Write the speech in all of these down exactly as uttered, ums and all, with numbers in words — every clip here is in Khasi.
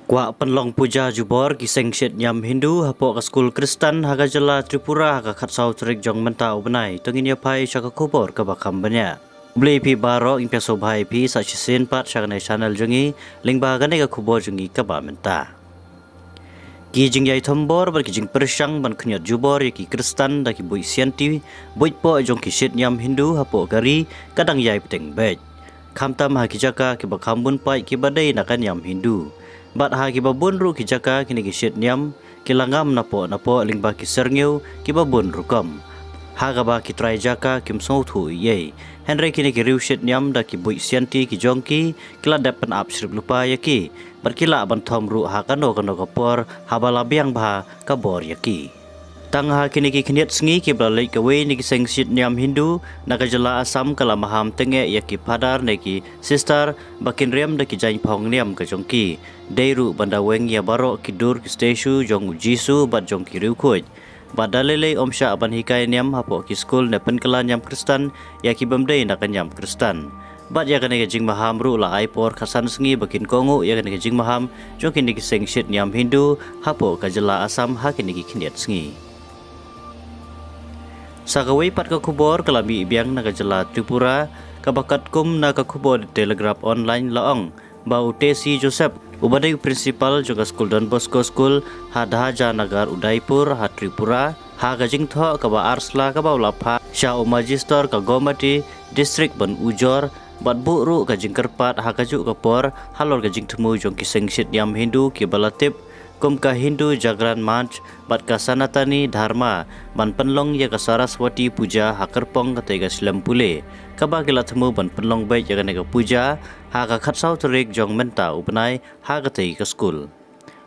Kwah pynlong puja jubor ki seng shit niam Hindu hapoh ka skul Kristan ha ka jylla Tripura ha ka khatsaw tarik jong mynta u bnai. To ngin ïa phai sha ka khubor kaba kham bniah. Khublei phi baroh, ngin pynshai phi sa shisien pat sha kane channel jong ngi lyngba kane ka khubor jong ngi kaba mynta. Ki jingïai thombor bad ki jingpyrshang ban khñiot jubor ïa ki Kristan da ki buit sianti, buit poh jong ki shit niam Hindu hapoh ka ri ka dang ïai bteng beit. Khamtam ha ki jaka kiba kham bun paid kiba dei na ka niam Hindu. Bad ha kiba bun ruh ki jaka kine ki shit niam ki la ngam napoh napoh lyngba ki syrngiew kiba bun rukom. Ha kaba ki trai jaka kim sngewthuh ei ei. Hynrei kine ki riew shit niam da ki buit sianti ki jong ki, ki la dep pynap shrip lypa ïa ki. Bad ki lah ban thom ruh ha kano kano ka por haba la biang bha ka bor ïa ki. Tang ha kine ki khyndiat sngi kiba la leit kawei na ki seng shit niam Hindu na ka jylla Assam ka la maham tyngeh ïa ki phadar ne ki sister ba kin riam da ki jaiñphong niam ka jong ki. Dei ruh ban da weng ïa baroh ki dur ki statue jong u Jisu bad jong ki riewkhuid. Bad da lei lei ym shah ban hikai niam hapoh ki skul ne pynkylla niam Kristan ïa ki bym dei na ka niam Kristan. Bad ïa kane ka jingmaham ruh la ai por khatsan sngi ba kin kohnguh ïa kane ka jingmaham jong kine ki seng shit niam Hindu hapoh ka jylla Assam ha kine ki khyndiat sngi. Sa kawei pat ka khubor ka la mih biang na ka jylla Tripura, kaba katkum na ka khubor The Telegraph Online la ong ba u Tesi Joseph, uba dei u principal jong ka skul Don Bosco School ha Dhajanagar Udaipur ha Tripura, ha ka jingthoh kaba ar sla kaba u la phah sha u Magister ka Gomati District ban ujor bad buh ruh ka jingkyrpad ha kajuh ka por halor ka jingthmu jong ki seng shit niam Hindu kiba la tip kum ka Hindu Jagran Manch bad ka Sanatani Dharma ban pynlong ïa ka Saraswati Puja ha kyrpong katei ka shlem pule, kaba ki la thmu ban pynlong beit ïa kane ka puja ha ka khatsaw tarik jong mynta u bnai ha katei ka skul.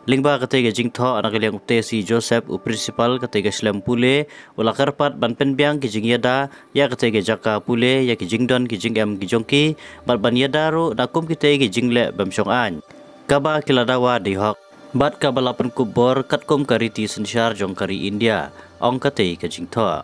Lyngba katei ka jingthoh na ka liang u Tesi Joseph, u principal katei ka shlem pule, u la kyrpad ban pynbiang ki jingïada ïa katei ka jaka pule, ïa ki jingdon ki jingem ki jong ki, bad ban ïada ruh na kum kitei ki jingleh bym shong aiñ, kaba ki la dawa dei hok bad kaba la pynkup bor katkum ka riti synshar jong ka ri India, ong katei ka jingthoh.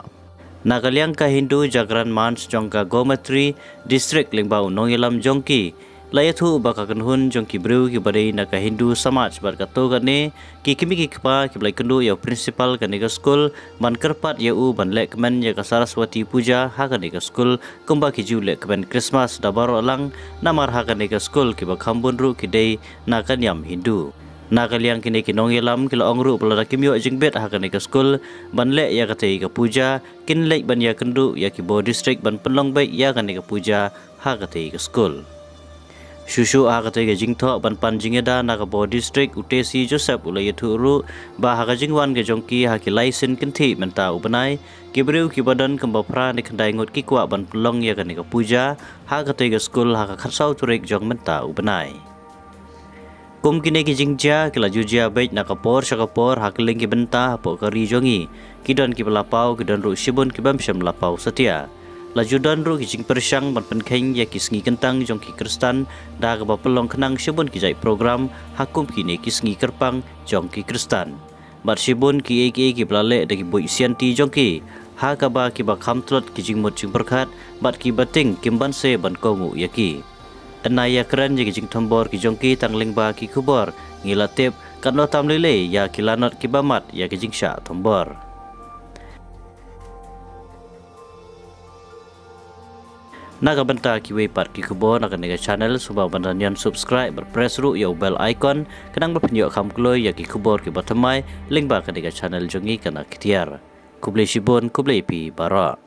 Na ka liang ka Hindu Jagran Manch jong ka Gomatri District, lyngba u nongïalam jong ki, la ïathuh ba ka kynhun jong ki briew kiba dei na ka Hindu Samaj bad katto katne ki kmie ki kpa kiba la ïakynduh ïa u principal kane ka skul ban kyrpad ïa u ban leh kmen ïa ka Saraswati Puja ha kane ka skul kumba ki ju leh kmen Christmas da baroh lang, namar ha kane ka skul kiba kham bun ruh ki dei na ka niam Hindu. Na ka liang kine ki nongïalam ki la ong ruh ba lada kim ïoh jingbit ha kane ka skul ban leh ïa katei ka puja, kin leit ban ïakynduh ïa ki bor district ban pynlong beit ïa kane ka puja ha katei ka skul. Shuh shuh ha katei ka jingthoh ban pan jingïada na ka bor district, u Tesi Joseph u la ïathuh ruh ba ha ka jingwan ka jong ki ha ki lai sien kynthih mynta u bnai, ki briew kiba don kumba phra ne khyndai ngut ki kwah ban pynlong ïa kane ka puja ha katei ka skul ha ka khatsaw tarik jong mynta u bnai. Kum kine ki jingjia ki la ju jia beit na ka por sha ka por ha kylleng ki bynta hapoh ka ri jong ngi. Ki don kiba la paw, ki don ruh shibun ki bym shym la paw satia. La ju don ruh ki jingpyrshang ban pynkheiñ ïa ki sngi kyntang jong ki Kristan da kaba pynlong khnang shibun ki jait program ha kum kine ki sngi kyrpang jong ki Kristan. Bad shibun kiei kiei kiba la leh da ki buit sianti jong ki, ha kaba kiba kham tlot ki jingmut jingpyrkhat bad kiba tieng kim banse ban kohnguh ïa ki. Ynda ïakren ïa ki jingthombor ki jong ki tang lyngba ki khubor, ngi la tip katno tam lei lei ïa ki lanot kiba mad ïa ki jingshah thombor. Na ka bynta kiwei pat ki khubor na kane ka channel, sngewbha ban da ñion subscribe bad press ruh ïa u bell icon khnang ba phin ïoh kham kloi ïa ki khubor kiba thymmai lyngba kane ka channel jong ngi Khynnah Kthiar. Khublei shibun, khublei phi baroh.